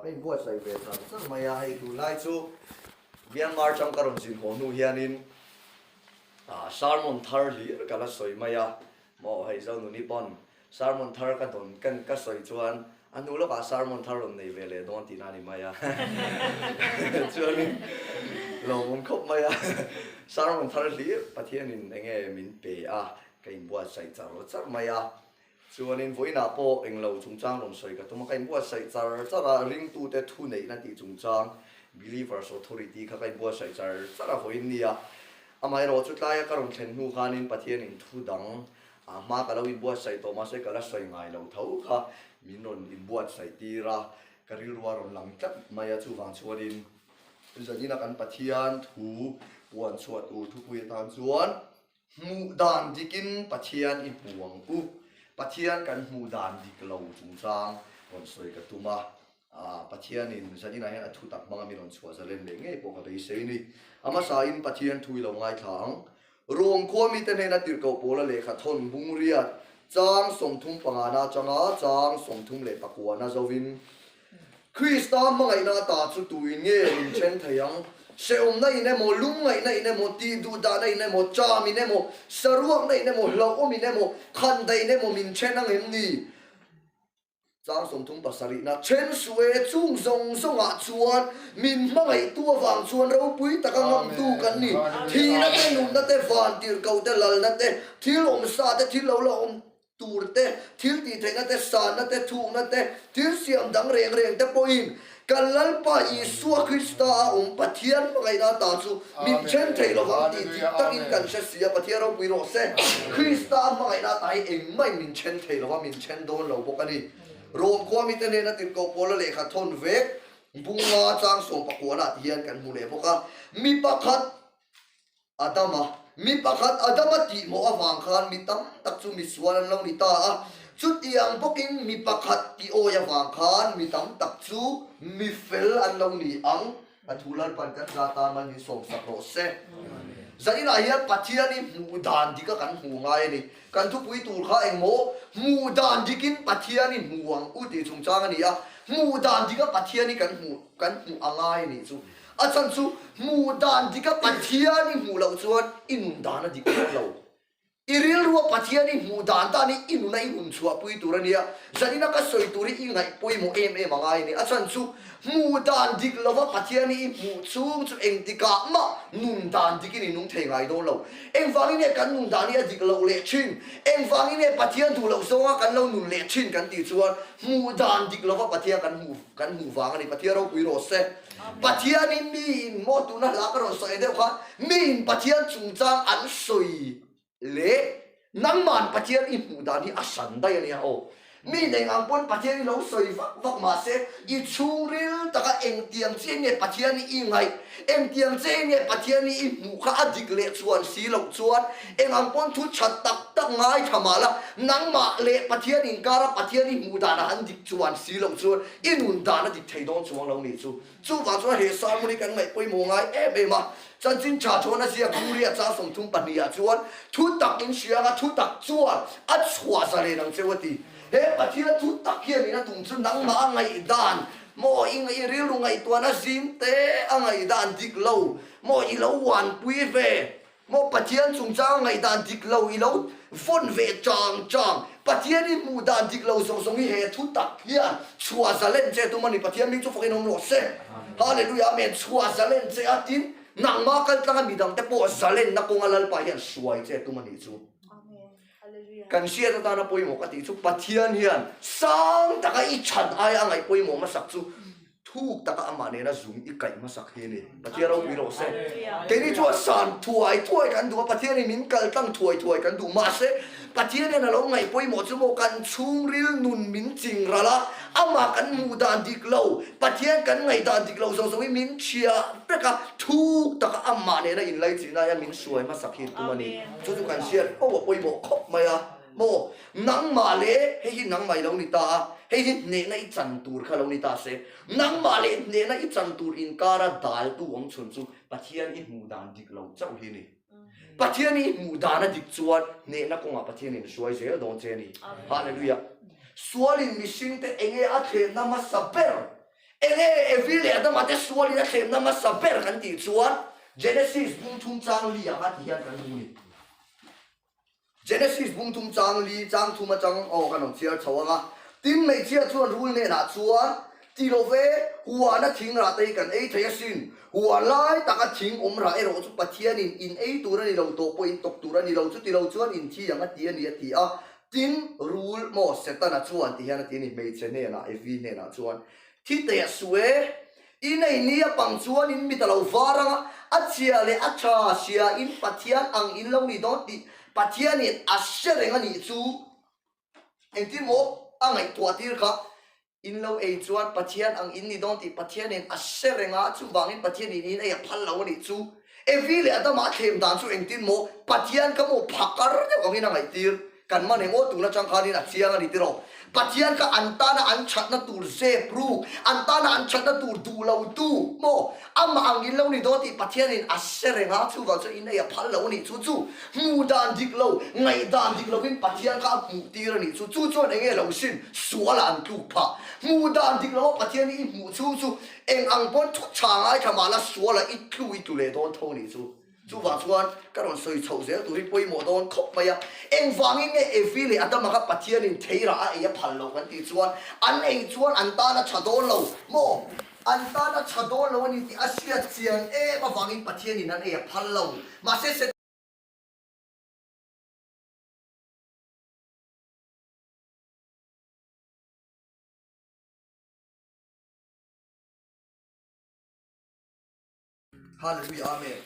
Ka inbuatsaih ve char char mai a, hei tunlai chu Myanmar atang ka rawn zin haw hnu hianin sermon thar hlir ka la sawi mai a, maw hei Zonuni pawn sermon thar ka dawn kan ka sawi chuan a hnu lawkah sermon thar rawn nei ve leh dawn tihna a ni mai a, chuanin lawmawm khawp mai a, sermon thar hlir Pathianin enge min pe a, ka inbuatsaih char char mai a. Chuanin vawiinah pawh englo chungchang rawn sawi ka tum a, ka inbuatsaih char char a, ringtute thuneihna tih chungchang, Believers Authority, kha ka inbuatsaih char char a vawiin nia. Amaherawh chu tlaia ka rawn thlen hnu khanin Pathianin thu dang a hma ka lo inbuatsaih tawh mahse ka la sawi ngai lo tho kha min rawn inbuatsaih tir a, ka rilru a rawn lang tlat mai a, chuvang chuanin zanina kan Pathian thu puan chhuah tur thupui atan chuan Hmuh dan dikin Pathian i hmu ang u. Pathian kan hmuh dan dik lo chungchang rawn sawi ka tum a. Pathianin zaninah hian a thu tak hmanga min rawn chhuah zalen leh ngei pawh ka beisei a ni. A hmasain Pathian thu i lo ngaithla ang. Rom khua mite hnena tirhkoh pawla lehkha thawn bungriat chang 35 na atanga chang 39 na zovin Krista hmangaihna ata chu tuin nge min then thei ang? Hrehawmna in emaw, lungngaihna in emaw, tihduhdahna in emaw, cham in emaw, saruakna in emaw, hlauhawm in emaw, khandaih in emaw min then ang em ni? Chang 37na, Then suh e, chung zawng zawngah chuan min hmangaihtu avang chuan ropui taka ngamtu kan ni. Thihna te, nunna te, vantirhkoh te, lalna te, thil awmsa te, thil lo la awm tur te, thil tih theihna te, sanna te, thukna te, thil siam dang reng reng te pawhin kan Lalpa Isua Krista a awm Pathian hmangaihna ata chu min then thei lovang tih dik takin kan hre si a, Pathian ropui rawh se. Krista a hmangaihna ata hi engmah min then thei lova, min then dawn lo bawk a ni. Rom khua mite hnena tirhkoh Paula lehkha thawn vek bunga chang sawmpakuana ah ti hian kan hmu leh bawk a, mi pakhat, Adama, mi pakhat Adama tihmawh avang khan mi tam tak chu misual an lo ni ta a, chutiang bawkin mi pakhat tih awi avang khan mi tam tak chu mi fel an lo ni ang. A thu Lalpan kan za tan mal min sawmsak rawh se. Zaninah hian Pathian hi hmuh dan dika kan hmuh ngai a ni. Kan thupui tur kha engmaw hmuh dan dikin Pathian hi hmu ang u tih chungchang a ni a, hmuh dan dika Pathian hi kan hmuh kan hmuh a ngai a nih chu. A chhan chu hmuh dan dika Pathian i hmuh loh chuan i nun dan a dik dawn lo. I rilrua Pathian i hmuh dan dan hi i nuna i hun chhuahpui tur a nia. Zanina ka sawi tur hi i ngaih pawimawh em em a ngai a ni. A chhan chu hmuh dan dik lova Pathian hi i hmuh chhung chu engtikah mah nun dan dikin i nung thei ngai dawn lo. Engvangin nge kan nun dan hi a dik loh leh thin? Engvangin nge Pathian duh loh zawnga kan lo nun leh thin kan tih chuan hmuh dan dik lova Pathian kan hmuh kan hmuh vang a ni. Pathian ropui rawh se. Pathianin miin maw tuna hla ka rawn sawi deuh kha miin Pathian chungchang an sawi leh nangman Pathian i hmuh dan hi a hran daih a nia aw. Mi nei ang pawn Pathian hi lo sawi vak vak mahse i chhungril taka engtiang chiah nge Pathian hi i ngaih, engtiang chiah nge Pathian hi i hmuh kha a dik leh chuan si loh chuan eng ang pawn thu tha tak tak ngaithla mah la nangmah leh Pathian inkara Pathian i hmuh dan a han dik chuan si loh chuan I nun dan a dik thei dawn chuang lo nih chu. Chuvang chuan he sermon hi kan ngaih pawimawh ngai em em a. Chanchin tha chuan a ziak Luria chang 32 ah chuan thu tak in hria anga thu tak chuan a chhuah zalen ang cheu a ti. He Pathian thu tak hian in a tum chu nangmah a ngaihdan maw i i rilru ngaihtuahna zim te a ngaihdan dik lo maw i lo uanpui ve Maw Pathian chungchang ngaihdan dik lo i lo vawn ve chang chang. Pathian i hmuh dan dik lo zawng zawng hi he thu tak hian chhuah zalen che tum a ni. Pathian hming chu fakin awm rawh se. Hallelujah Amen. Chhuah zalen che a tin nangmah kal tlanga midang te pawh zalenna kawnga Lalpa hian hruai che tum a nih chu. Kan hriat atana pawimawh ka tih chu Pathian hian sang taka i chhan aia a ngaih pawimawh hmasak chu Thuk taka amah nena zung i kaih hmasak hi a ni. Pathian ropui rawh se. Keini chuan san thuai thuai kan duh a, Pathianin min kal tlang thuai thuai kan duh. Mahse, Pathian hian a lo ngaih pawimawh chu maw kan chhungril nun min ching ral a, amah kan hmuh dan dik lo, Pathian kan ngaih dan dik lo zawng zawng hi min chhia vek a, thuk taka amah nena inlaichihna hian min hruai hmasak hi tum a ni. Chu chu kan hriat fo a pawimawh khawp mai a. Maw? Nangmah leh hei hi nangmah i lo ni ta a, hei hi hnehna i chan tur kha lo ni ta se. Nangmah leh hnehna i chan tur inkara daltu awm chhun chu Pathian i hmuh dan dik lo chauh hi a ni. Pathian i hmuh dan a dik chuan hnehna kawngah Pathian in hruai zel dawn che a ni. Hallelujah! Sualin mihringte enge a thlehna hmasa ber? Enge Evi leh Adama te sualin a thlemna hmasa ber kan tih chuan Genesis bung thum chang li ah kha ti hian kan hmu ni. Genesis bung thum chang li chang thum atang aw kan rawn chhiar chho ang a. Tin hmeichhia chuan rul hnenah chuan, Ti lo ve, huana thing rah te hi kan ei thei asin. Huan lai taka thing awm rah erawh chu Pathianin in ei tur a ni lo tawh pawh in tawk tur a ni lo, chuti lo chuan in thi ang a ti a ni a ti a. Tin, rul maw Setana chuan ti hian a ti a ni, hmeichhe hnenah, Evi hnenah chuan, Thi teh suh e, i nei ni a pang chuan in mit a lo var ang a, a chhia leh a tha hria in Pathian ang in lo ni dawn tih Pathianin a hre reng a nih chu. Engtin maw a ngaihtuah tir kha? In lo ei chuan Pathian ang in ni dawn tih Pathianin a hre reng a, chuvangin Pathianin in ei a phal lo a nih chu. Evi leh Adama a thlem dan chu engtin maw Pathian kha maw phakar deuh angin a ngaihtir. Kan man eng aw tun atang khanin a chiang a ni tiraw. Pathian kha an tana an thatna tur zep ruk, an tana an thatna tur duh lo tu maw amah ang in lo ni dawn tih Pathianin a hre reng a, chuvang chuan in ei a phal lo a nih chu. Chu hmuh dan dik lo, ngaih dan dik lovin Pathian kha a hmuh tir a nih chu. Chu chuan eng nge lo sin sualah an tluk phah. Hmuh dan dik loa Pathian hi i hmuh chhung chu eng ang pawn thu tha ngaithla mah la sualah i tlu i tlu leh dawn tho a nih chu. Chuvang chuan ka rawn sawi chhoh zel tur hi pawimawh dawn khawp mai a. Engvangin nge Evi leh Adama kha Pathianin theirah a ei a phal lo kan tih chuan an ei chuan an tan a tha dawn lo maw? An tan a tha dawn lo a ni tih a hriat chian em avangin Pathianin an ei a phal lo. Mahse, Hallelujah Amen.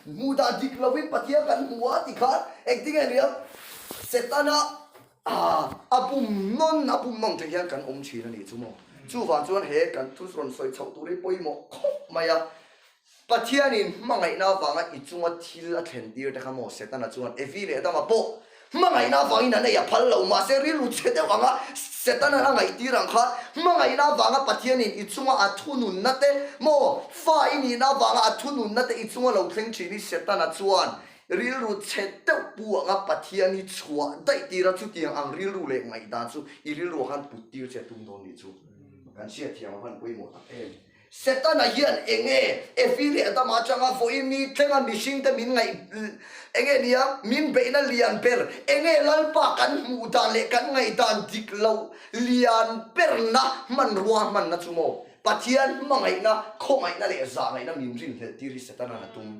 Hmuh dan dik lovin Pathian kan hmu a ti khan engtinge nia Setana a bum nawn a bum nawn thei hian kan awm thin a nih chu maw. Chuvang chuan he kan thu rawn sawi chhoh tur hi pawimawh khawp mai a. Pathianin hmangaihna avanga i chunga thil a thlen tir te kha maw Setana chuan Evi leh Adama pawh Hmangaihna avangin an ei a phal lo, mahse rilru chhe deuh anga Setana'n a ngaihtir ang kha hmangaihna avanga Pathianin i chunga a thununna te maw fa i nihna avanga a thununna te i chunga lo thleng thin hi Setana chuan rilru chhe deuh pu anga Pathian hi chhuah daih tir a, chutiang ang rilru leh ngaihdan chu i rilruah khan put tir che tum dawn nih chu kan hriatthiam a van pawimawh tak em. Setana hian enge Evi leh Adama atanga vawiin ni thlenga mihringte min ngaih enge nia min beihna lian ber, enge Lalpa kan hmuh dan leh kan ngaihdan dik loh lian berna hmanrua hmanna chu maw? Pathian hmangaihna, khawngaihna leh zahngaihna min rinhlelh tir hi Setana'n a tum.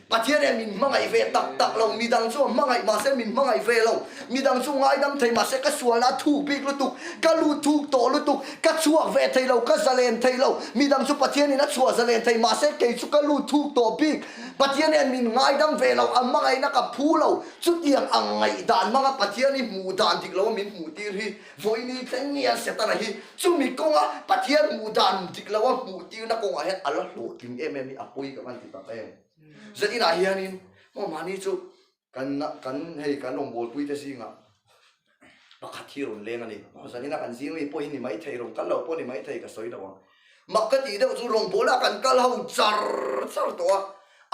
Pathian hian min hmangaih ve tak tak lo, midang chu a hmangaih mahse min hmangaih ve lo, midang chu ngaidam thei mahse ka sualna a thuk bik lutuk, ka lut thuk tawh lutuk, ka chhuak ve thei lo, ka zalen thei lo, midang chu Pathianin a chhuah zalen thei mahse kei chu ka lut thuk tawh bik, Pathian hian min ngaidam ve lo, a hmangaihna ka phu lo, chutiang ang ngaihdan hmanga Pathian hi hmuh dan dik lo a min hmuh tir hi vawiin thleng hian Setana hi chumi kawnga Pathian hmuh dan dik lo a hmuh tirna kawngah hian a la hlawhtling em em hi a pawi ka van ti tak em. Zaninah hianin maw mahni chu kan kan hei kan rawngbawlpui te zingah pakhat hi rawn leng a ni. Zanina kan zing mi pawh hi ni maithei rawn kal loh pawh ni maithei ka sawi lo ang. Mak ka tih deuh chu rawngbawlah kan kal ho char char tawh a,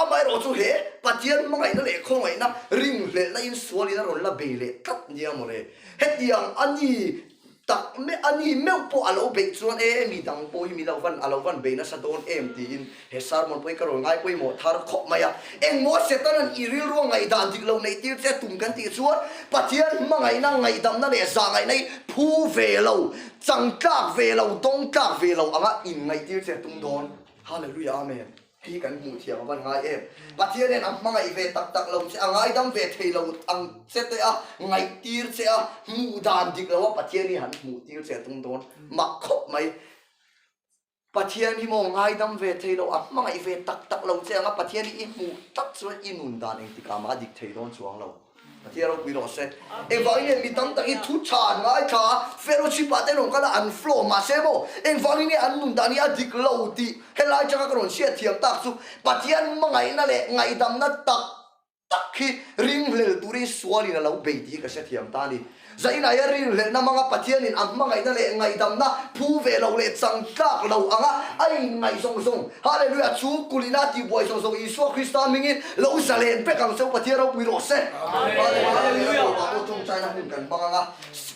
amaherawh chu he Pathian hmangaihna leh khawngaihna ringhlelhna in sualin a rawn la bei leh tlat nia mawle. Hetiang a ni Tak meuh a ni meuh pawh a lo beih chuan e mi dang pawh hi mi lo van a lo van bei nasa dawn em tiin he sermon pawh hi ka rawn ngai pawimawh thar khawp mai a. Engmaw Setanan i rilrua ngaihdan dik lo neih tir che tum kan tih chuan Pathian hmangaihna ngaihdamna leh zahngaihna hi phu ve lo, chang tlak ve lo, dawng tlak ve lo anga inngaih tir che tum dawn. Hallelujah Amen. Hi kan hmuh thiam a van ngai em. Pathian hian a hmangaih ve tak tak lo che, a ngaidam ve thei lo ang che te a, ngaihtir che a, hmuh dan dik lo a Pathian hi han hmuh tir che a tum dawn mak khawp mai. Pathian hi maw ngaidam ve thei lo, a hmangaih ve tak tak lo che ang a, Pathian hi i hmuh tak chuan i nun dan engtikah mah a dik thei dawn chuang lo. Pathian ropui rawh se. Engvangin nge mi tam tak hi thu tha an ngaithla a, fellowship ah te rawn kal a an flow mahse maw engvangin nge an nun dan hi a dik lo tih helai atanga ka rawn hriatthiam tak chu Pathian hmangaihna leh ngaihdamna tak tak hi ringhlel turin sualin a lo bei tih hi ka hrethiam ta a ni. Zainah hian rinhlelhna hmanga Pathianin a hmangaihna leh ngaihdamna phu ve lo leh chang tlak lo anga a inngaih zawng zawng, Hallelujah, chu kulina a tihbuai zawng zawng Isua Krista hmingin lo zalen vek ang cheu Pathian ropui rawh se. Hallelujah, Tawpah pawh tawngtaina hun kan hmang anga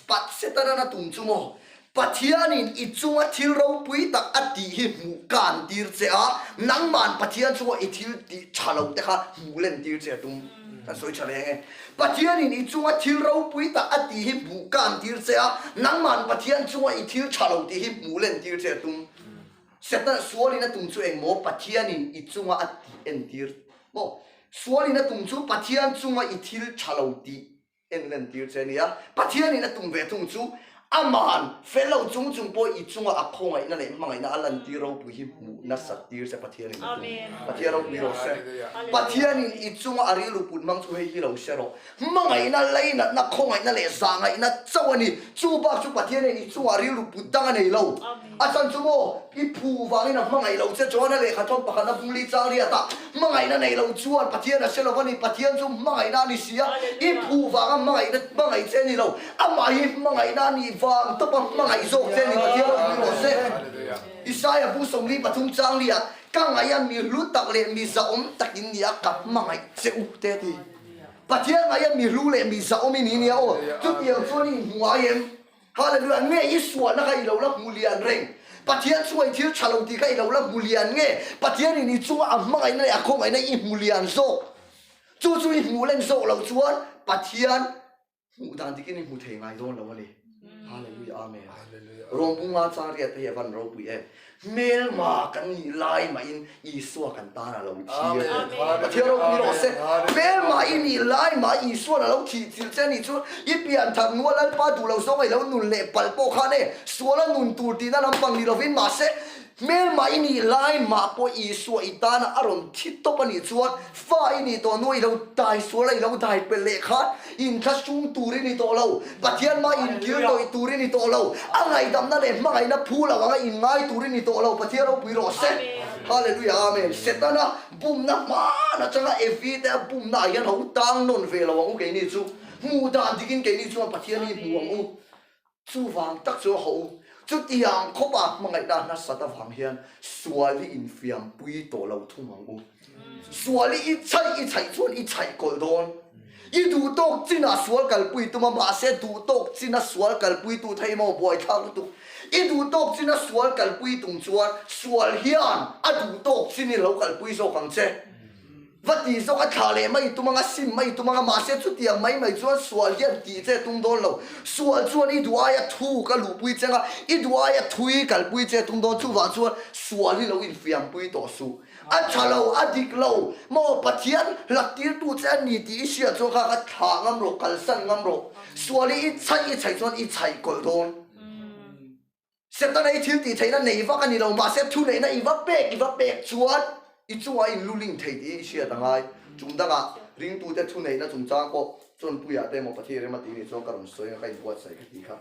Pat Setanan a tum chu maw? Pathianin i chunga thil ropui tak a tih hi hmuh kan tir che a, nangman Pathian chunga i thil tih tha lo te kha hmuh len tir che a tum. Kan sawi tha reng e. Pathianin i chunga thil ropui tak a tih hi hmuh kan tir che a, nangman Pathian chunga i thil tha lo tih hi hmuh len tir che a tum. Satan sualin a tum chu engmaw Pathianin i chunga a tih entir maw? Sualin a tum chu Pathian chunga i thil tha lo tih En lentir che nia, Pathianin a tum ve thung chu Aman fel lo chung chung pawh i chunga a khawngaihna leh hmangaihna a lantir ropui hi hmuh nasat tir che Pathianin a tum. Pathian ropui rawh se. Pathianin i chunga a rilru put hmang chu hei hi lo hre rawh. Hmangaihna, leinatna, khawngaihna leh zahngaihna chauh a ni. Chu bak chu Pathianin i chunga a rilru put dang a nei lo. A chan chu maw, i phu vangin a hmangaih lo che chuan a lehkha thawn pakhat a bungli chang riat a, hmangaihna nei lo chuan Pathian a hre lo a ni, Pathian chu hmangaihna a ni si a, i phu vanga hmangaihna hmangaih che a ni lo, amah hi hmangaihna a nih vang tawpa hmangaih zawk che a ni, Pathian ropui rawh se. Isaia bu 43 chang liah, Ka ngaih a mi hlu tak leh mi zahawm tak in ni a, ka hmangaih che u te a ti. Pathian ngaih a mi hlu leh mi zahawm i ni nia aw, chutiang chuan i inhmu ngai em? Hallelujah! Nge i sualna kha i lo la hmu lian reng? Pathian chunga i thil tha lo tih kha i lo la hmu lian nge? Pathianin i chunga a hmangaihna leh a khawngaihna i hmu lian zawk? Chu chu i hmuh len zawk loh chuan Pathian hmuh dan dikin i hmu thei ngai dawn lo a ni. Hallelujah! Amen! Rawmbunga changriat te hi a van ropui em? Hmelma kan nih lai mahin Isua kan tan a lo thi a ti. Pathian ropui rawh se. Hmelma i nih lai mah Isuan a lo thih chilh che a nih chuan i pian that nua Lalpa duh lo zawng a i lo nun leh palh pawh khan e sual a nun tur tihna lampang ni lovin mahse hmelma i nih lai mah pawh Isua i tana a rawn thi tawp a nih chuan Fa i nih tawh nu i lo dai sual a i lo dai pelh leh khan inthlahrung tur i ni tawh lo, Pathian mah inkil tawih tur i ni tawh lo, a ngaihdamna leh hmangaihna phu lo anga inngai tur i ni tawh lo, Pathian ropui rawh se. Hallelujah Amen. Setana bumna hman atanga Evi te a bumna ah hian ho tang nawn ve lo ang u keini chu. Hmuh dan dikin keini chuan Pathian hi hmu ang u. Chuvang tak chu a hawh u. Chutiang khawpa hmangaihna nasat avang hian sual hi infiampui tawh lo thung ang u. Sual hi i chhaih i chhaih chuan i chhaih kawlh dawn. I duh tawk chinah sual kalpui tum a, mahse duh tawk china sual kalpui tu thei maw buaithlak lutuk. I duh tawk china sual kalpui tum chuan sual hian a duh tawk chin i lo kalpui zawk ang che. Va tih zawk a thlah leh mai tum anga sim mai tum anga mahse chutiang mai mai chuan sual hian tih che tum dawn lo. Sual chuan i duh aia thu ka luhpui che anga i duh aia thui kalpui che tum dawn chuvang chuan sual hi lo infiampui tawh suh. A tha lo, a dik lo, maw Pathian hlak tirtu che a ni tih i hriat chuan kha kha thlah ngam rawh, kalsan ngam rawh. Sual hi i chhaih i chhaih chuan i chhaih kawlh dawn. Setana i thil tih theihna nei vak a ni lo, mahse thuneihna i va pek i va pek chuan i chungah i inluling thei tih i hriat a ngai. Chung dangah ringtute thuneihna chungchang pawh Chawnpuiah te emaw Pathian rem a tih nih chuan ka rawn sawi anga ka inbuatsaih ka tih kha.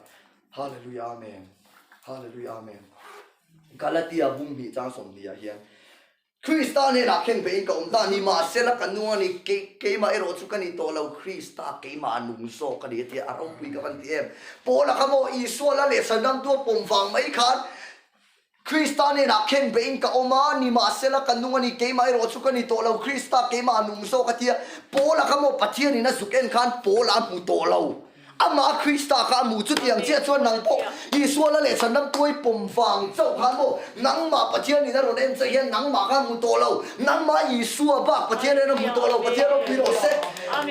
Hallelujah Amen. Hallelujah Amen. Galatia bung hnih chang 20 ah hian Krista hnenah khen beihin ka awm ta ni, mahsela ka nung a ni, kei, keimah erawh chu ka ni tawh lo, Krista keimah a nung zawk a ni a ti a, a ropui ka van ti em. Paula kha maw Isua la leh Sanramtu a pawm vang mai khan Krista hnenah khen beihin ka awm a, nimahsela ka nung a ni, keimah erawh chu ka ni tawh lo, Krista keimah a nung zawk a ti a. Paula kha maw Pathianin a zuk en khan Paula a hmu tawh lo. Amah Krista kha a mu chutiang chiah chuan nang pawh Isua la leh chhan ram tuai pawm vang chauh khan maw nangmah Pathian in a rawn en che hian nangmah kha a hmu tawh lo, nangmah Isua bak Pathian en a hmu tawh lo, Pathian ropui rawh se.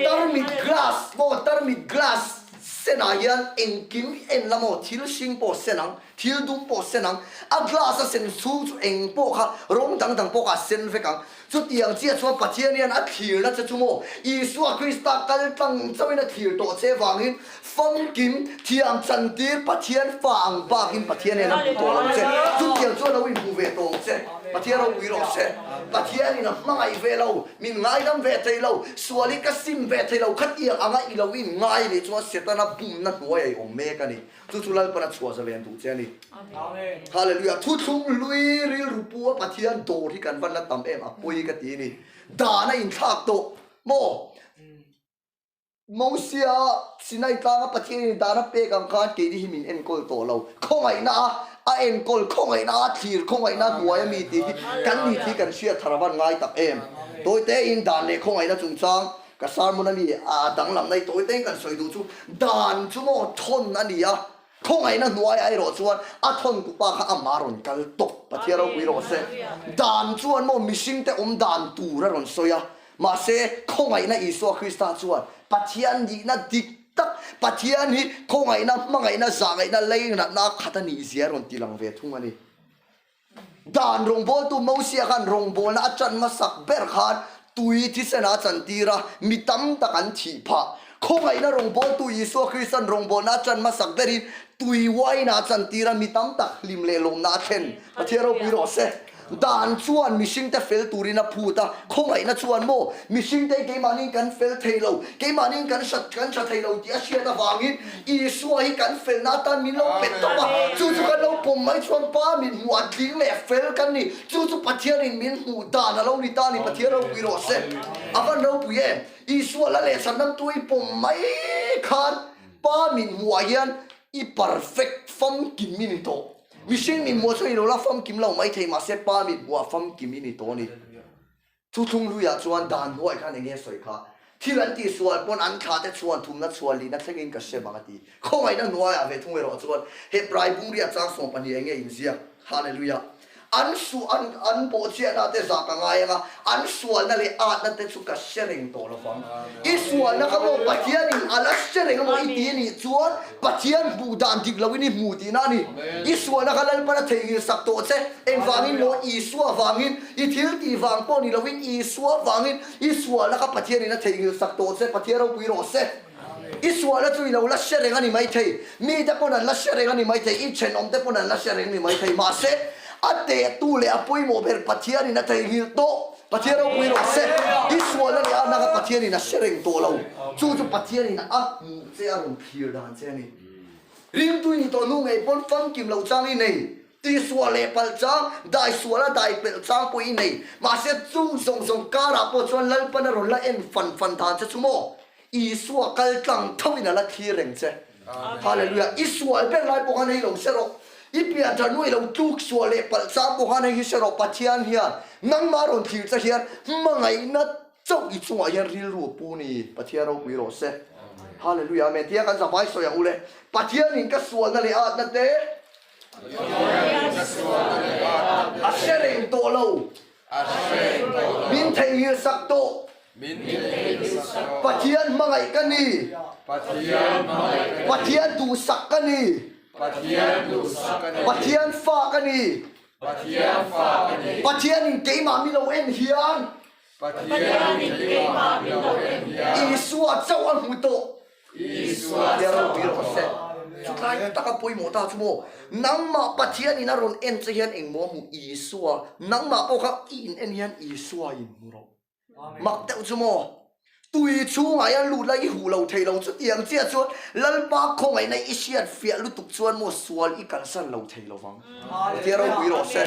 Tarmit glass maw tarmit glass senah hian engkim en la maw thil hring pawh sen ang, thil dum pawh sen ang, a glass a sen chhung chu eng pawh kha rawng dang dang pawh kha a sen vek ang. Chutiang chiah chuan Pathian hian a thlirna che chu maw Isua Krista kal tlang chauhin a thlir tawh che vangin famkim thiam chantir Pathian fa ang bakin Pathian hian a hmu tawh lo che. Chutiang chuan lo inhmu ve tawh ang che. Pathian ropui rawh se. Pathianin a hmangaih ve lo, min ngaidam ve thei lo, sual hi ka sim ve thei lo, khatiang anga i lo inngai nih chuan Setana bumna hnuai a i awm mek a ni. Chu chu Lalpan a chhuah zalen duh che a ni. Hallelujah! Thuthlung hlui rilru pu a Pathian dawr hi kan van la tam em a pawi ka ti a ni. Dan a inthlak tawh maw? Mosia Sinai tlanga Pathianin dan a pek ang khan keini hi min enkawl tawh lo. Khawngaihna a a enkawl, khawngaihna a thlir, khawngaihna hnuai a mi tih hi kan ni tih kan hriat thar a van ngai tak em. Tawitein dan leh khawngaihna chungchang ka sermon a mi a danglamna hi tawitein kan sawi duh chu dan chu maw thawn a ni a, Khawngaihna hnuaiah erawh chuan a thawntu pa kha amah rawn kal tawp. Pathian ropui rawh se. Dan chuan maw mihringte awm dan tur a rawn sawi a. Mahse, khawngaihna Isua Krista chuan Pathian nihna dik tak, Pathian hi khawngaihna, hmangaihna, zahngaihna, leinatna a khat a nih zia a rawn tilang ve thung a ni. Dan rawngbawltu Mosia khan rawngbawlna a chan hmasak ber khan tui thisen a chantir a, mi tam tak an thih phah. Khawngaihna rawngbawltu Isua Krista'n rawngbawlna a chan hmasak berin tui wine a chantir a, mi tam tak hlim leh lawmna a thlen. Pathian ropui rawh se. Dan chuan mihringte fel turin a phut a, khawngaihna chuan maw mihringte hi keimahniin kan fel thei lo, keimahniin kan hrat kan tha thei lo tih a hriat avangin Isua hi kan felna atan min lo pe tawp a, chu chu kan lo pawm mai chuan Pa min hmuh a tling leh fel kan ni, chu chu Pathianin min hmuh dan a lo ni ta a ni, Pathian ropui rawh se. A van ropui em? Isua la leh chhandamtu i pawm mai khan Pa min hmuhah hian i perfect famkim i ni tawh. Mihring min hmuh chuan i lo la famkim lo maithei mahse Pa mit hmuh ah famkim i ni tawh a ni. Thuthlung hluiah chuan dan hnuai khan enge sawi kha? Thil an tihsual pawn an thla te chhuan thumna chhuan lihna thlengin ka hre bang a ti. Khawngaihna hnuaiah ve thung erawh chuan Hebrai bungriah chang 12 enge inziak? Hallelujah! An su an an bawhchiahna te zah ka ngai ang a, an sualna leh atna te chu ka hre reng tawh lo vang. I sualna kha maw Pathianin a la hre reng emaw i ti a nih chuan Pathian hmuh dan dik loin i hmu tihna a ni. I sualna kha Lalpan a theihnghilh sak tawh che. Engvangin maw Isua vangin, i thil tih vang pawh ni loin Isua vangin i sualna kha Pathianin a theihnghilh sak tawh che. Pathian ropui rawh se. I sualna chu i lo la hre reng a ni maithei, mite pawn an la hre reng a ni maithei, i thenawmte pawn an la hre reng a ni maithei. Mahse, a tehtu leh a pawimawh ber Pathianin a theihnghilh tawh. Pathian ropui rawh se. I sualna leh a naka Pathianin a hre reng tawh lo. Chu chu Pathianin a hmuh che, a rawn thlir dan che a ni. Ringtu i ni tawh hnu ngei pawn famkim loh chang i nei. Tihsual leh palh chang, dai sual a dai pelh chang pawh i nei. Mahse, chung zawng zawng karah pawh chuan Lalpan a rawn la en fan fan dan che chu maw? Isua kal tlang tho in a la thlir reng che. Hallelujah! I sual ber lai pawh khan hei lo hre rawh. I pianthar hnu i lo tluk sual leh palh chang pawh khan hei hi hre rawh. Pathian hian nangmah rawn thlir che hian hmangaihna chauh i chungah hian rilru a pu ni. Pathian ropui rawh se. Hallelujah! Amen. Tia kan zavai sawi ang u le. Pathianin ka sualna leh atna te A hre reng tawh lo. Min theihnghilh sak tawh. Pathian hmangaih ka ni. Pathian duhsak ka ni. Pathian fa ka ni. Pathianin keimah mi lo en hian. Isua chauh a hmu tawh. Isua ropui rawh se. Chutlai taka pawimawh ta chu maw? Nangmah Pathianin a rawn en che hian engmaw a hmuh? Isua. Nangmah pawh kha i in en hian Isua in hmu rawh. Mak deuh chu maw? Tui chhungah hian lut la i huh lo thei lo. Chutiang chiah chuan Lalpa khawngaihna i hriat fiah lutuk chuan maw sual i kalsan lo thei lo vang. Pathian ropui rawh se.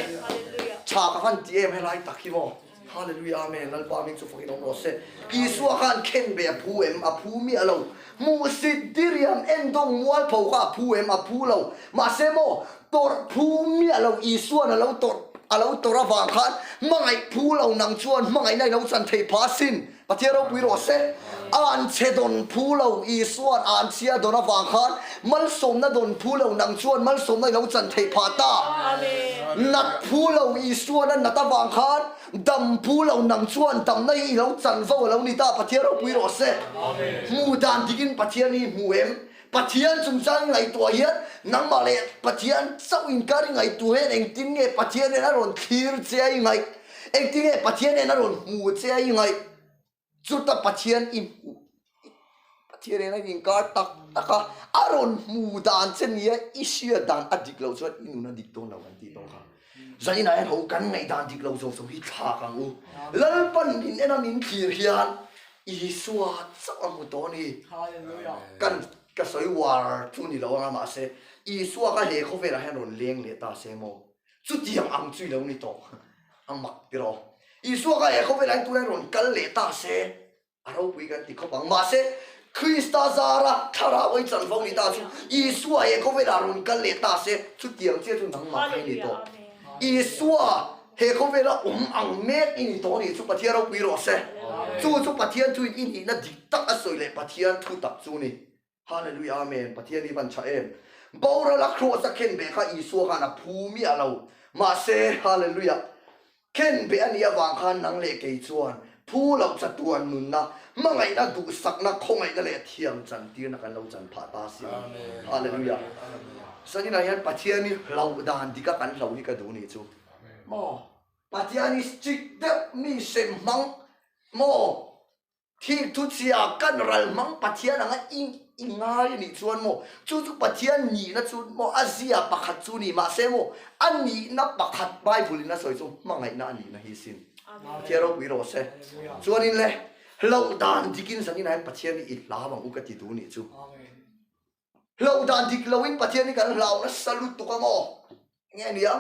Tha ka van ti em helai tak hi maw? Hallelujah Amen Lalpa hming chu fakin awm rawh se. Isua khan khenbe a phu em? A phu miah lo. Hmuhsit diriam endawng mualpho kha a phu em? A phu lo. Mahse maw, tawrh phu miah lo Isua'n a lo tawrh a lo tawrh avang khan hmangaih phu lo nang chuan hmangaihna i lo chan thei pha asin. Pathian ropui rawh se. An chhe dawn phu lo Isua'n an chhia dawn avang khan malsawmna dawn phu lo nang chuan malsawmna i lo chan theih phah ta. Nat phu lo Isua'n a nat avang khan dam phu lo nang chuan damna hi i lo chan vo a lo ni ta. Pathian ropui rawh se. Hmuh dan dikin Pathian hi hmu em? Pathian chungchang i ngaihtuah hian nangmah leh Pathian chauh inkar i ngaihtuah hian engtin nge Pathian nen a rawn thlir che a i ngaih? Engtin nge Pathian nen a rawn hmu che a i ngaih? Chuta Pathian i hmuh, Pathian nen a inkar tak tak a, a rawn hmu dan che nia i hriat dan a dik loh chuan i nun a dik dawn lo an tih tawh kha. Zaninah hian ho kan ngaihdan dik lo zo zo hi thlak ang u. Lalpan min en a min thlir hian Isua chauh a hmu tawh a ni. Kan ka sawi uar chu ni lo anga mahse Isua kha he khawvelah hian rawn leng leh ta se maw? Chutiang ang chu i lo ni tawh a mak tiraw? Isua kha he khawvelah hian tunah hian rawn kal leh ta se A ropui kan ti khawp ang. Mahse, Krista zara thlarau ei chanvo ni ta chu Isua he khawvelah rawn kal leh ta se, chutiang chiah chu nangmah kha i ni tawh. Isua he khawvela awm ang mek i ni tawh a nih chu Pathian ropui rawh se. Chu chu Pathian thuin i nihna dik tak a sawi leh Pathian thu tak chu ni. Hallelujah Amen Pathian hi van tha em. Boral a kraws a khen beh kha Isua khan a phu miah lo. Mahse Hallelujah khen beh a nih avang khan nang leh kei chuan phu loh chatuan nunna, hmangaihna, duhsakna, khawngaihna leh thiam chantirna kan lo chan phah ta si ang. Hallelujah Saninah hian Pathian hi hlauh dan dik a kan hlo hi ka duh nih chu maw Pathian hi strict deuh mi hrem hmang maw Thil thuchhia kan ral hmang Pathian anga i i ngai a nih chuan maw, chu chu Pathian nihna chu maw a zia pakhat chu ni mahse maw a nihna pakhat Bible in a sawi chu hmangaihna a nihna hi sin. Pathian ropui rawh se. Chuanin le hlauh dan dikin zanin ah hian Pathian hi i hlau ang u ka ti duh nih chu. Hlauh dan dik loin Pathian hi kan hlau nasa lutuk a maw? Nge nia?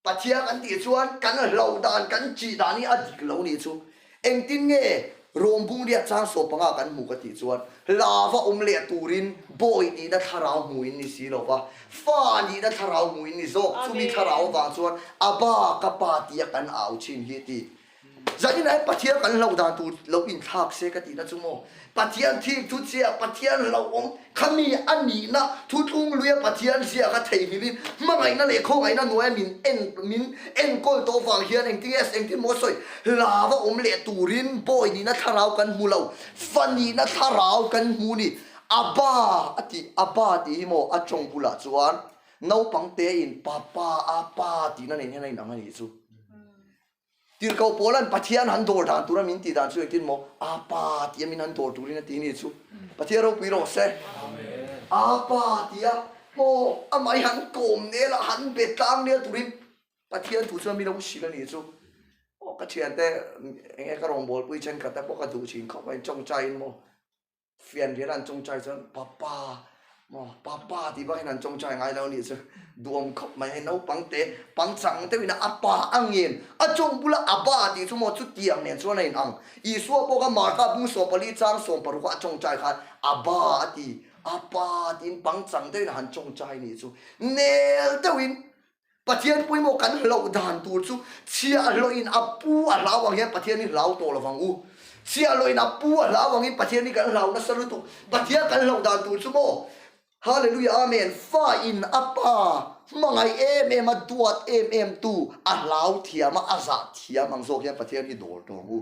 Pathian kan tih chuan kan hlo dan, kan chih dan hi a dik lo nih chu. Engtin nge Rom bungriat chang sawp panga kan hmu ka tih chuan lava awm leh turin bawi nihna thlarau hmu in ni si lo va, fa nihna thlarau hmu in ni zawk. Chumi thlarau avang chuan Abba, ka pa tia kan au thin hi a ti. Zanin ah hian Pathian kan hlauh dan tur lo inthlak se ka tihna chu maw? Pathian thik thu chiah, Pathian hlauhawm khami a nihna thutlung luia Pathian zia kha theihnghilhin hmangaihna leh khawngaihna hnuaia min en min enkawl tawh vang hian engtin nge engtin maw sawi hlava awm leh turin bawi nihna thlarau kan hmu lo, fa nihna thlarau kan hmu ni. Abba a tih Abba tih hi maw a tawng bulah chuan naupang tein papa apa tihna nen hian a inang a nih chu. Tirhkoh Paula'n Pathian han dawr dan tura min tih dan chu engtin maw? Apa tia min han dawr turin a ti ni chu. Pathian ropui rawh se. Apa tia maw amah hi han kawm nel a, han be tlang nel turin Pathian thu chuan min lo hrilh a nih chu. Aw ka thiante enge ka rawngbawlpui thenkhat te pawh ka duh thin khawp mai, tawngtaiin maw Fianrial an tawngtai chuan Papa maw Papa tih bak hian an tawngtai ngai lo anih chu duam khawp mai hei naupang te pangchang deuhin a pa a ngen a tawng bula a ba tih chu maw chutiang nen chuan a in ang Isua pawh kha Marka bung 14 chang 16 a tawngtai khan a ba a ti a pa tiin pangchang deuhin a han tawngtai anih chu nel deuhin Pathian pawimawh kan hlauh dan tur chu chhiahhlawhin a pu a hlau ang hian Pathian hi hlau tawh lovang u. Chhiahhlawhin a pu a hlau angin Pathian hi kan hlau nasa lutuk. Pathian kan hlauh dan tur chu maw? Hallelujah Amen Fa in a pa hmangaih em em a duat em em tu a hlau thiam a a zah thiam ang zawk hian Pathian hi dawr tawh ang u.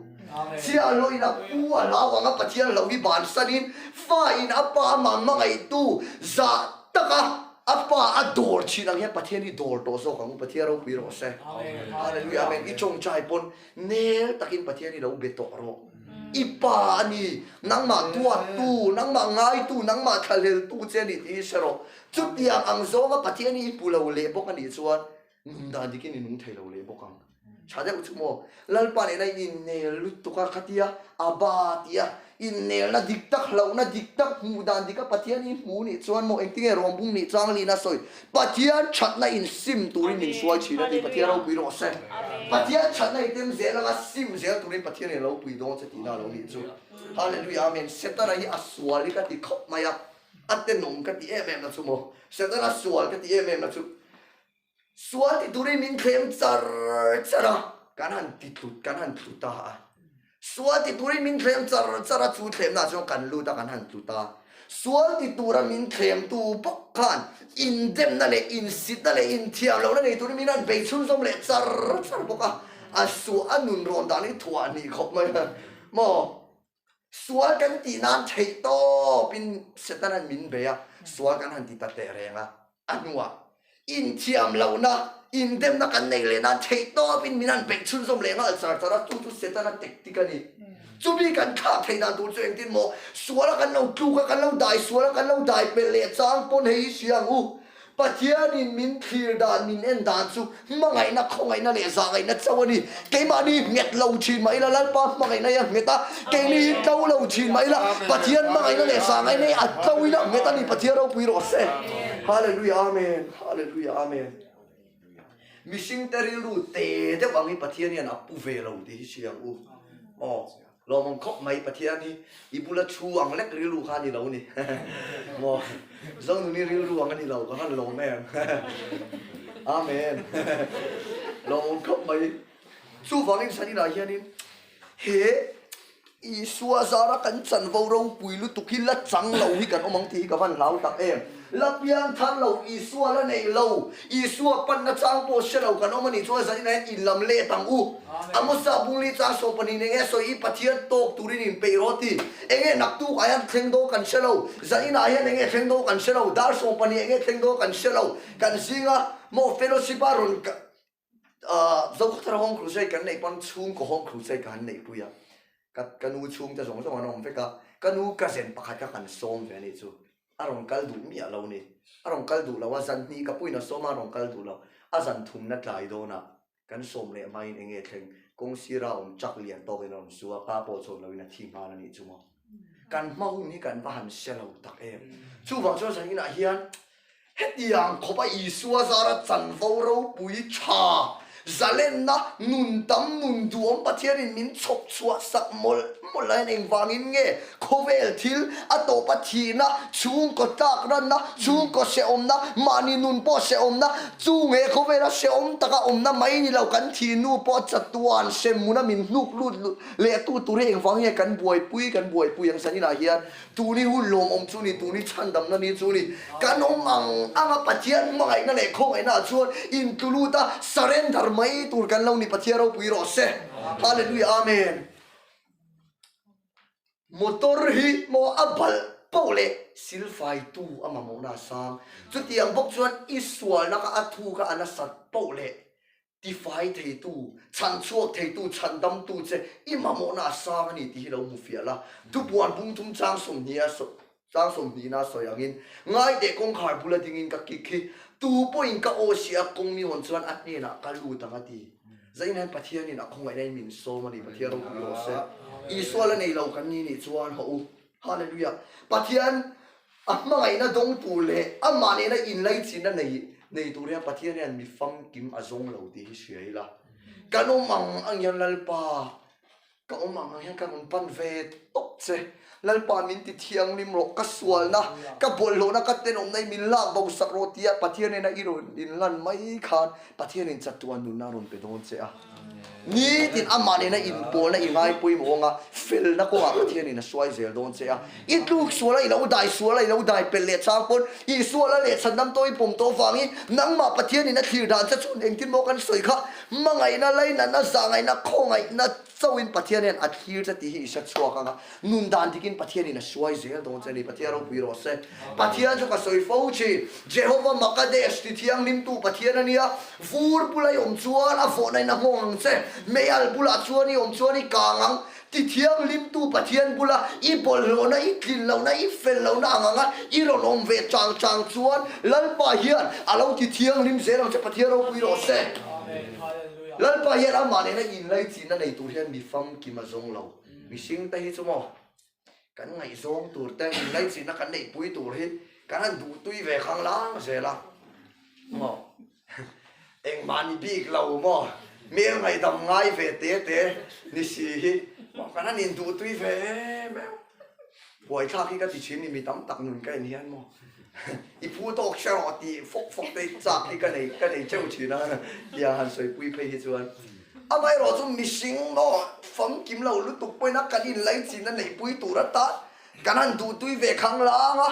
Chhiahhlawhin a pu a hlau ang a Pathian hlauh hi bansanin fa in a pa amah hmangaih tu zah taka A pa a dawr thin ang hian Pathian hi dawr tawh zawk ang u, Pathian ropui rawh se. Hallelujah Amen. I tawngtai pawn nel takin Pathian hi lo be tawh rawh. I pa a ni, nangmah duattu, nangmah ngaitu, nangmah thlahleltu che a ni tih hi hre rawh. Chutiang ang zawnga Pathian hi i pu lo leh bawk a nih chuan Nun dan dikin i nung thei lo leh bawk ang. Tha deuh chu maw? Lalpa nena in innel lutuk a khatia a ba tia innelna dik tak, hlauhna dik tak, hmuh dan dika Pathian i hmu nih chuan maw engtinge rawngbung nih chang lihna sawi Pathian thatna in sim turin min hruai thin a ti Pathian ropui rawh se. Pathian thatna i tem zel anga sim zel turin Pathian in a lo pui dawn che tihna a lo nih chu. Hallelujah Amen. Setana hi a sual hi ka ti khawp mai a, a tenawm ka ti em em na chu maw? Setana sual ka ti em em na chu. Sual ti turin min thlem char char a, kan han ti tlut, kan han tlu ta a. Sual ti turin min thlem char char a, chu thlemna chuan kan lut a, kan han tlu ta. Sual ti tura min thlemtu bawk khan indemna leh insitna leh inthiamlohna nei turin min han bei chhunzawm leh char char bawk a. A suah a nun rawn dan hi thuah hnih khawp mai a maw? Sual kan tih nan theih tawpin Satan-a'n min bei a, sual kan han ti ta teh reng a. A hnuah inthiam lohna, indemna kan nei leh nan theih tawpin min han beih chhunzawm leh nghal char char a, chu chu Setana tactic a ni. Chumi kan thlak theih dan tur chu engtin maw? Suala kan lo tluk a, kan lo dai sual a, kan lo dai pelh leh chang pawn hei hi hria ang u. Pathianin min thlir dan, min en dan chu hmangaihna, khawngaihna leh zahngaihna chauh a ni. Keimahni nghet lo thin mah ila Lalpa hmangaihna hi a nghet a, keini hi tlo lo thin mah ila Pathian hmangaihna leh zahngaihna hi a tlo in a nghet a ni. Pathian ropui rawh se. Hallelujah Amen. Hallelujah Amen. Mihringte rilru te deuh ang hi Pathian hian a pu ve lo tih hi hria ang u. Aw. Lawmawm khawp mai Pathian hi i bula thu ang lek rilru kha a ni lo ni maw Zonuni rilru ang a ni lo ka han lawm em Amen Lawmawm khawp mai chuvangin Sanina hianin he Isua zara kan chanvo ropui lutuk hi la chang lo hi kan awm ang tih hi ka van hlau tak em la piang thar lo Isua la nei lo Isua panna chang pawh hre lo kan awm a nih chuan zaninah hian in lam let ang u. Amosa bungli chang 12 eng nge sawi i Pathian tawk turin in peih rawh ti. Eng nge naktuk ah hian thleng dawn kan hre lo, zaninah hian eng nge thleng dawn kan hre lo, dar 12 eng nge thleng dawn kan hre lo. Kan zinga maw fellowship a rawn Zokhawthar Home Crusade kan neih pawn chhungkaw Home Crusade ka han neihpui a, ka ka nu chhungte zawng zawng an awm vek a, ka nu cousin pakhat kha kan sawm ve a nih chu. A rawn kal duh miah lo ni. A rawn kal duh lo a, zan hnih ka puiin a sawm a, a rawn kal duh lo. A zan thumna tlai dawnah kan sawm leh hmain eng nge thleng, kawng sira awm truck lian tawkin a rawn su a, pa pawh chawn loin a thi nghal a nih chu maw. Kan hma hun hi kan va han hre lo tak em. Chuvang chuan zan inah hian Hetiang khawpa Isua zara chanvo ropui tha, zalenna, nun tam, nun duhawm Pathianin min chhawp chhuah sak mawlh mawlh laiin engvangin nge khawvel thil a tawpa thihna, chhungkaw tlak ranna, chhungkaw hrehawmna, mahni nun pawh hrehawmna, chu nge khawvela hrehawm taka awmna mai ni lo kan thih nu pawh chatuan hremhmuna min hnuk lut lehtu tur hi engvangin nge kan buaipui kan buaipui ang zaninah hian Tuni hun lawmawm chu ni, tuni chhandamna ni chu ni. Kan awm ang ang a, Pathian hmangaihna leh khawngaihna ah chuan intlu lut a, surrender mai tur kan lo ni, Pathian ropui rawh se. Hallelujah Amen. Motor hi maw a balh poh leh silfaitu a mamawhna a sang. Chutiang bawk chuan i sualna kha a thu kha a nasat poh leh Tifai theitu, chhanchhuak theitu, chhandamtu che i mamawhna a sang a ni tih hi lo hmu fiah la. Thupuan bungthum chang sawmhnih a chang sawmhnihna a sawi angin, Ngaiteh kawngkhar bula dingin ka kik hi, tu pawhin ka aw si a kawng mi hawn chuan a hnenah ka lut ang a ti. Zain hian Pathianin a khawngaihna in min sawm a ni, Pathian ropui rawh se. Isua la nei lo kan ni nih chuan haw u. Hallelujah. Pathian A hmangaihna dawng tur leh amah nena inlaichinna nei nei tur hian Pathian hian mi famkim a zawng lo tih hi hria ila. Kan awm ang ang hian Lalpa, ka awm ang ang hian ka rawn pan ve tawp che. Lalpa min ti thianghlim rawh, ka sualna, ka bawlhhlawhna, ka tenawmna hi min lak bo sak rawh tia Pathian nena i rawn inlan mai khan Pathianin chatuan nunna a rawn pe dawn che a. Nitin amah nena inpawlna i ngai pawimawh ang a, felna kawngah Pathianin a hruai zel dawn che a. I tluk sual a, i lo dai sual a, i lo dai pelh leh chang pawn Isua la leh chhandam tawh i pawm tawh avangin nangmah Pathianin a thlir dan che chuan engtin maw kan sawi kha hmangaihna, lainatna, zahngaihna, khawngaihna chauhin Pathian hian a thlir che tih hi i hre chhuak ang a, nun dan dikin Pathianin a hruai zel dawn che a ni. Pathian ropui rawh se. Pathian chu ka sawi fo thin. Jehova Makadesh ti thianghlimtu Pathian a nia. Vur bula i awm chuan a vawhna in a nghawng ang che. Meial bulah chuan i awm chuan i kang ang. Ti thianghlimtu Pathian bula i bawlhhlawhna, i tlin lohna, i fel lohna ang anga i rawn awm ve chang chang chuan Lalpa hian a lo ti thianghlim zel ang che. Pathian ropui rawh se. Lalpa hian amah nena inlaichinna nei tur hian mi famkim a zawng lo. Mihring te hi chu maw kan ngaihzawng tur te inlaichinna kan neihpui tur hi kan han duhtui ve khang lang zel a maw engmah ni bik lo maw hmel ngaihdam ngai ve te te ni si hi maw kan han induhtui ve em em buaithlak hi ka ti thin ni mi tam tak nun ka en hian maw i phu tawk hre rawh tih fawk fawk te chak hi ka nei ka nei teuh thin a tiang han sawipui phei hi chuan. Amaherawh chu mihring maw famkim lo lutuk pawhin a kan inlaichinna neihpui tur atan kan han duhtui ve khang lang a.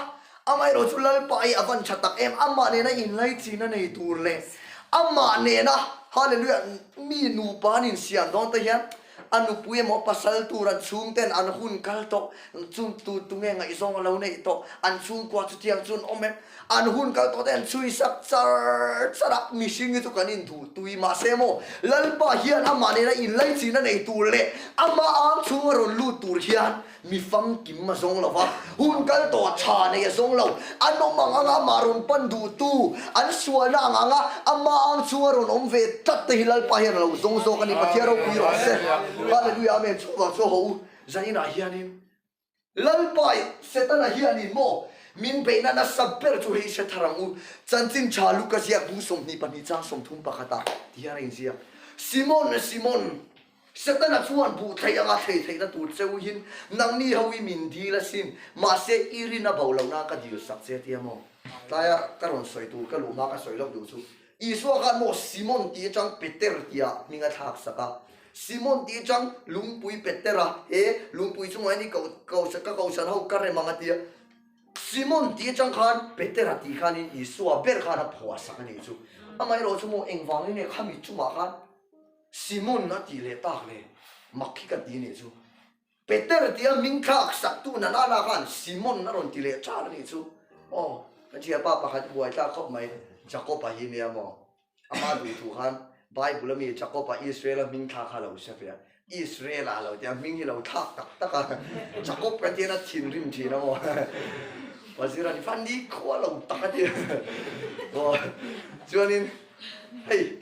Amaherawh chu Lalpa hi a van tha tak em, amah nena inlaichinna nei tur leh amah nena Hallelujah mi nupa an insiam dawn te hian. A nupui emaw pasal tur an chhungten an hun kal tawh, chung tu tunge ngaihzawng a lo neih tawh, an chhungkua chutiang chu an awm em? An hun kal tawh te an chhui sak char char a, mihring hi chu kan induh tui mahse maw Lalpa hian amah nena inlaichin a nei tur leh amah ang chhunga rawn lut tur hian Mi famkim a zawng lo va, hun kal tawh tha nei a zawng lo. An awm ang anga amah rawn pan duhtu, an sualna ang anga amah ang chunga rawn awm ve tlat te hi Lalpa hian a lo zawng zawk a ni. Pathian ropui rawh se. Hallelujah Amen. Chhungah chu ho u, zaninah hianin Lalpa i Setana hianin maw min beihna nasa ber chu hei hre thar ang u. Chanchin tha Luka ziak bu 22 chang 30 pakhatah ti hian a inziak. Simon, Simon, Setana chuan buh thei anga thlei theihna tur cheu hin nangni ho hi min dil asin, mahse i rin a bo loh nan ka dil sak che tia maw? Tlaia ka rawn sawi tur ka luh hma ka sawi loh duh chu Isua khan maw Simon tih atang Peter tia hming a thlak sak a, Simon tih atang lungpui Peter a, he lungpui chungah hian i ko ko ka kohhran ho ka rem ang a tia, Simon tih atang khan Peter a tih khanin Isua ber khan a phuah sak a nih chu. Amaherawhchu maw engvangin nge khami chungah khan Simon a tih leh tak le, mak hi ka ti nih chu. Peter tia hming thlak saktu na nana khan Simon a rawn ti leh ṭan a nih chu. Aw, ka thianpa pakhat i buai tlak khawp mai, Jacob-a hi nia maw? Ama duh thu khan Bible ami Jacob-a Israel-a hming thlak kha a lo hre ve a, Israel-a lo tia hming hi lo thlak tak tak a, Jacob ka tian a thinrim ṭhin a maw? Pazira ni fa nikhua lo tak a ti. Aw, chuanin hei.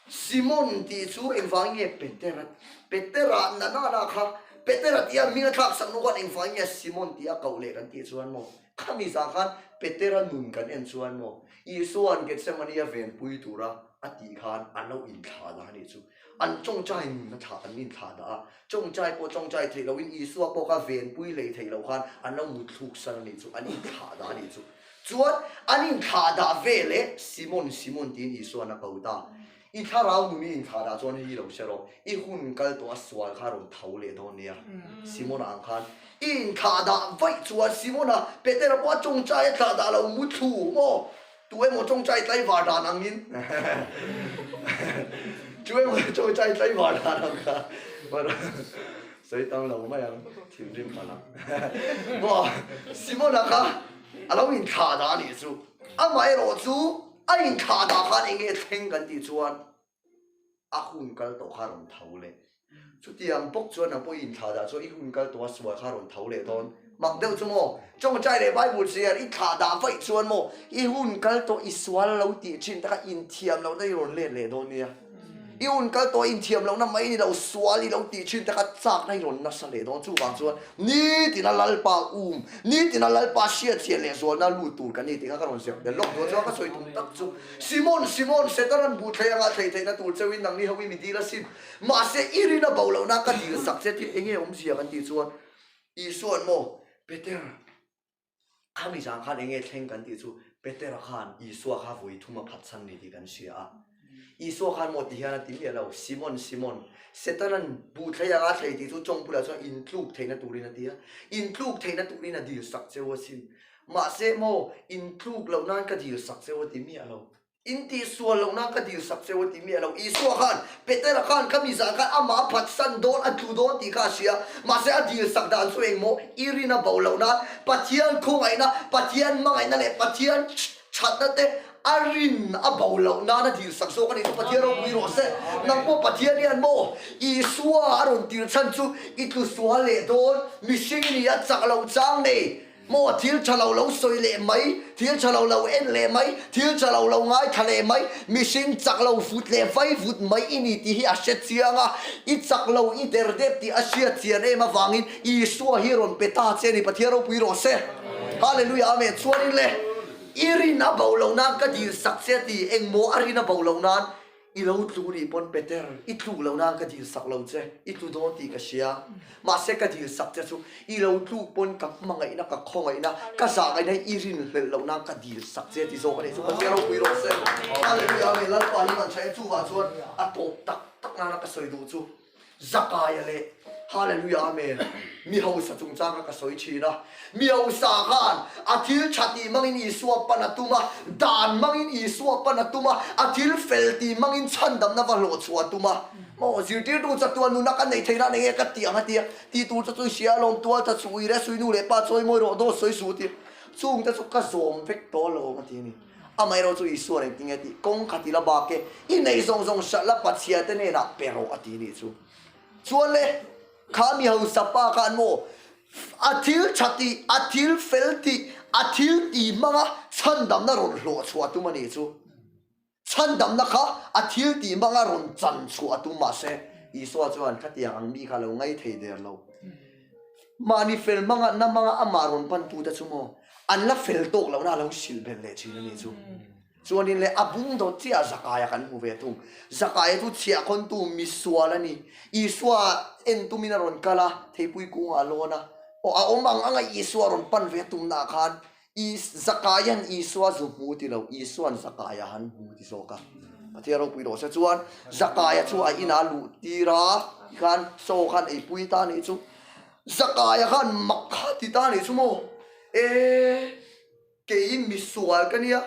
Simon tih chu engvangin nge Petera Petera na na na kha Petera tia hming a thlak sak nu khan engvangin nge Simon tih a koh leh kan tih chuan maw khami zah khan Petera nun kan en chuan maw Isua'n Gethsemane a venpui tura a tih khan an lo inthlah dah a nih chu an tawngtai nun a thlah an inthlah dah a tawngtai pawh tawngtai theih loin Isua pawh kha venpui lei theih loh khan an lo mutthluk san a nih chu an inthlah dah a nih chu. Chuan an inthlahdah ve leh Simon, Simon tiin Isua'n a ko ta. I thlarau nun i inthlahdah chuan hei hi lo hre rawh, i hun kal tawh a sual kha rawn tho leh dawn nia. Simona ang khan i inthlahdah vaih chuan Simona, Petera pawh a tawngtai a thlahdah lo mu thlu maw? Tu emaw tawngtai tlaivar dan angin Tu emaw tawngtai tlaivar dan ang kha sawi tam lo mai ang, thinrim palh ang. Maw Simona kha A lo inthlah dah a nih chu. Amaherawh chu a inthlah dah khan eng nge thleng kan tih chuan a hun kal tawh kha a rawn tho leh. Chutiang bawk chuan nang pawh i inthlah dah chuan i hun kal tawh a sual kha a rawn tho leh dawn. Mak deuh chu maw? Tawngtai leh Bible chhiar i thlah dah vaih chuan maw i hun kal tawh i sual lo tih thin taka inthiam lohna i rawn let leh dawn nia. I hun kal tawh inthiam lohna mai ni lo, sual i lo tih thin te kha chakna i rawn nasa leh dawn. Chuvang chuan nitina Lalpa um, nitina Lalpa hriatchhiah leh zualna lut tur kan ni tih kha ka rawn ziak tel lawk dawn. Chuan ka sawi tum tak chu, Simon, Simon, Setaran buh thlei anga thlei theihna tur cheuhin nangni ho i mi dil asin. Mahse i rin a bo lohna ka dil sak che tih enge awmzia kan tih chuan Isua'n maw, Peter, Khami zan khan enge thleng kan tih chu Petera khan Isua kha vawi thum a phatsan ni tih kan hria a. Isua khan maw ti hian a ti miah lo, Simon, Simon, Setanan buh thlei anga thlei tih chu tawng bulah chuan intluk theihna turin a ti a, intluk theihna turin a dil sak cheu asin. Mahse maw, intluk loh nan ka dil sak cheu a ti miah lo. In tih sual loh nan ka dil sak cheu a ti miah lo. Isua khan, Petera khan ka mizah khan amah a phatsan dawn, a tlu dawn tih kha a hria. Mahse a dil sak dan chu engmaw? I rin a bo loh nan Pathian khawngaihna, Pathian hmangaihna leh Pathian thatna te a rin a bo loh nan a dil sak zawk a ni chu Pathian ropui rawh se. Nang pawh Pathian hian maw Isua a rawn tir chhan chu i tlu sual leh dawn, mihring i ni a chak loh chang nei. Maw thil tha lo lo sawi leh mai, thil tha lo lo en leh mai, thil tha lo lo ngaithla leh mai, mihring chak lo vut leh vai vut mai i ni tih hi a hre chiang a, i chak lo i der dep tih a hriat chian em avangin Isua hi rawn pe ta che a ni, Pathian ropui rawh se. Hallelujah Amen. Chuanin le, i rin a bo lo nan ka dil sak che a ti, engmaw a rin a bo lo nan I lo tlu nih pawn Peter, i tluk lo nan ka dil sak lo che, i tlu dawn tih ka hria. Mahse ka dil sak che chu i lo tluk pawn ka hmangaihna, ka khawngaihna, ka zahngaihna hi i rinhlelh lo nan ka dil sak che ti zawk a nih chu. Pathian ropui rawh se. Hallelujah Amen. Lalpa hi man tha em chuvah chuan a tawp tak tak nana ka sawi duh chu. Zakaia leh Hallelujah Amen mi hausa chungchang kha ka sawi thin a. Mi hausa khan a thil tha tih hmangin Isua pan a tum a, dan hmangin Isua pan a tum a, a thil fel tih hmangin chhandamna va hlawhchhuah a tum a. Maw zirtirtu chatuan nuna ka neih theih nan enge ka tih ang a ti a, ti tur chu chu i hria alawm tual tha chu ui re sui nu leh pa chawi mawi rawh dawt sawi suh a ti a, chungte chu ka zawm vek tawh alawm a ti a ni. Amaherawh chu Isua nen tinge tih kawng khat ila bak e, i neih zawng zawng hralh la Pathian te hnenah pe rawh a ti nih chu. Chuan le, kha mi hausa pa khan maw a thil tha tih, a thil fel tih, a thil ti hmanga chhandamna rawn hlawh chhuah tum a nih chu. Chhandamna kha a thil tih hmanga rawn chan chhuah a tum mahse Isua chuan khatiang ang mi kha a lo ngai thei der lo. Mahni fel hmanga na hmanga amah rawn pantute chu maw an la fel tawk lohna a lo hrilh belh leh thin a nih chu. Chuanin leh a bung dawt chiah Zakaia kan hmu ve thung. Zakaia chu chhiahkhawntu misual a ni. Isua en tumin a rawn kal a, theipui kungah a lawn a. Aw a awm ang anga Isua rawn pan ve tumnaah khan Zakaia'n Isua zu hmu ti lo, Isua'n Zakaia han hmu ti zawk a. Pathian ropui rawh se chuan Zakaia chu a inah luh tir a, tikhan chaw khan eipui ta nih chu. Zakaia khan mak kha ti ta nih chu maw? E, kei misual ka nia,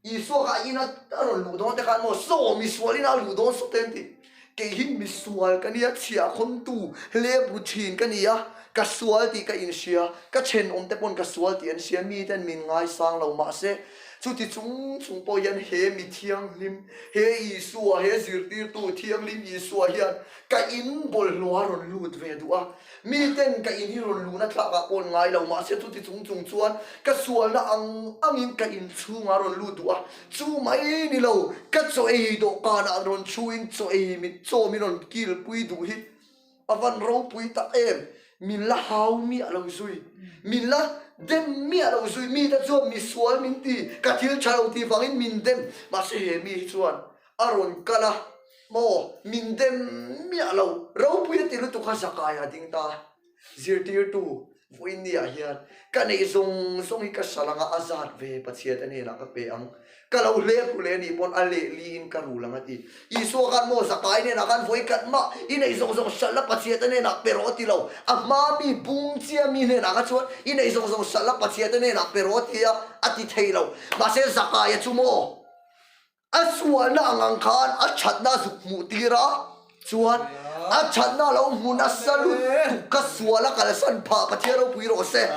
Isua kha a ina a rawn luh dawn te khan maw saw misual ina a luh dawn sawt em tih. Kei hi misual ka nia, chhiahkhawntu hlep ru thin ka ni a, ka sual tih ka inhria, ka thenawm te pawn ka sual tih an hria, mi ten min ngaisang lo mahse chuti chung chung pawh hian he mi thianghlim, he Isua, he zirtirtu thianghlim Isua hian ka in bawlhhlawh a rawn lut ve duh a. Mi ten ka in hi rawn luhna thlakah pawh an ngai lo, mahse chuti chung chung chuan ka sualna ang angin ka in chhungah rawn lut duh a, chu mai ni lo, ka chaw ei dawhkanah rawn chhuin chaw ei mit chaw min rawn kilpui duh hi a van ropui tak em, min la hau miah lo zui, min la dem miah lo zui, mite chuan mi sual min ti, ka thil tha lo tih vangin min dem, mahse he mi hi chuan A rawn kal a, maw min dem miah lo, ropui a ti lutuk a zakai a ding ta. Zirtirtu, vawiinniah hian ka neih zawng zawng hi ka sal anga a zat ve Pathian te hnenah ka pe ang, ka lo hlep ru leh anih pawn a lehliin ka rul ang a ti. Isua khan maw zakai hnenah khan vawi khat mah i neih zawng zawng sal la Pathian te hnenah pe rawh a ti lo, a hma mi bung chia mi hnenah kha chuan i neih zawng zawng sal la Pathian te hnenah pe rawh a ti a, a ti thei lo. Mahse zakaia chu maw A sualna ang ang khan a thatna a zuk hmuh tir a, chuan a thatna a lo hmu nasa lutuk ka sual a kalsan phah Pathian ropui rawh se.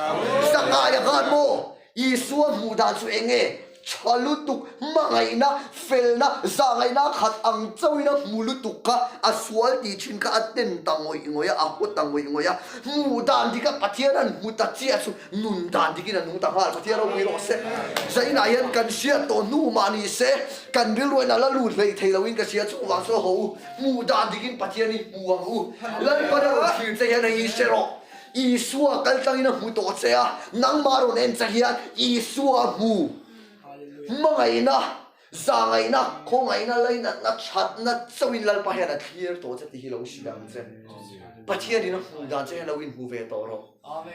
Zakaia khan maw Isua hmuh dan chu eng nge? Tha lutuk, hmangaihna, felna, zahngaihna a khat ang chauhin a hmu lutuk kha a sual tih thin kha a ten ta ngawih ngawih a, a haw ta ngawih ngawih a. Hmuh dan dika Pathian an hmu ta chiah chu Nun dan dikin a nung ta nghal, Pathian ropui rawh se. Zainah hian kan hriat tawh hnu mah ni se, kan rilruain a la lut hlei thei loin ka hria, chuvang chu ho u, hmuh dan dikin Pathian hi hmu ang u. Lalpan a rawn thlir che hian hei hi hre rawh, Isua kal tlangin a hmu tawh che a, nangmah rawn en che hian Isua hmu hmangaihna, Zahngaihna, khawngaihna, lainatna, thatna chauhin Lalpa hian a thlir tawh che tih hi lo hrilh ang che. Pathianin a hmuh dan che hian lo inhmu ve tawh rawh.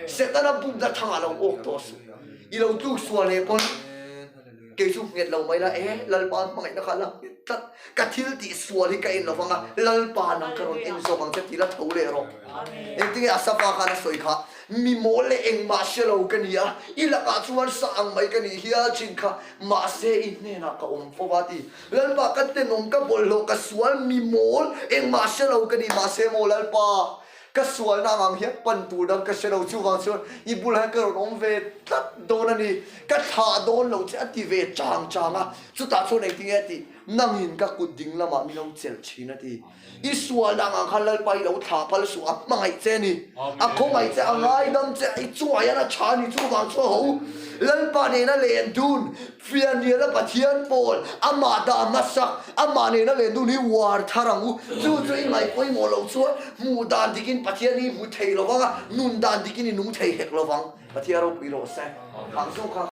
Setana bumna thangah lo awk tawh suh. I lo tluk sual leh pawn kei chu nghet lo mai la, e Lalpa hmangaihna kha la nghet tlat, ka thil tih sual hi ka en lo vang a, Lalpa nang ka rawn en zawk ang che ti la tho leh rawh. Engtinge Asafa khan a sawi kha, Mi mawl leh engmah hre lo ka ni a, i lakah chuan sa ang mai ka nih hial thin kha, mahse i hnenah ka awm fo va ti. Lalpa ka tenawm, ka bawlhhlawh, ka sual, mi mawl, engmah hre lo ka ni, mahse maw Lalpa, ka sualna ang ang hian pan tur dang ka hre lo, chuvang chuan i bulah hian ka rawn awm ve tlat dawn a ni, ka thlah dawn lo che a ti ve chang chang a, chutah chuan engtinge a tih, nangin ka kut ding lamah min lo chelh thin a ti. I sualna ang ang khan Lalpa i lo thlah phal suh, a hmangaih che a ni, a khawngaih che, a ngaidam che, i chungah hian a tha a ni, chuvang chu a ho u. Lalpa nena len dun, fianriala Pathian pawl, amah dah hmasak, amah nena len dun hi uar thar ang u. Chu chu i ngaih pawimawh loh chuan hmuh dan dikin Pathian hi hmu thei lo vang a, nun dan dikin i nung thei hek lo vang. Pathian ropui rawh se. Hang chu kha.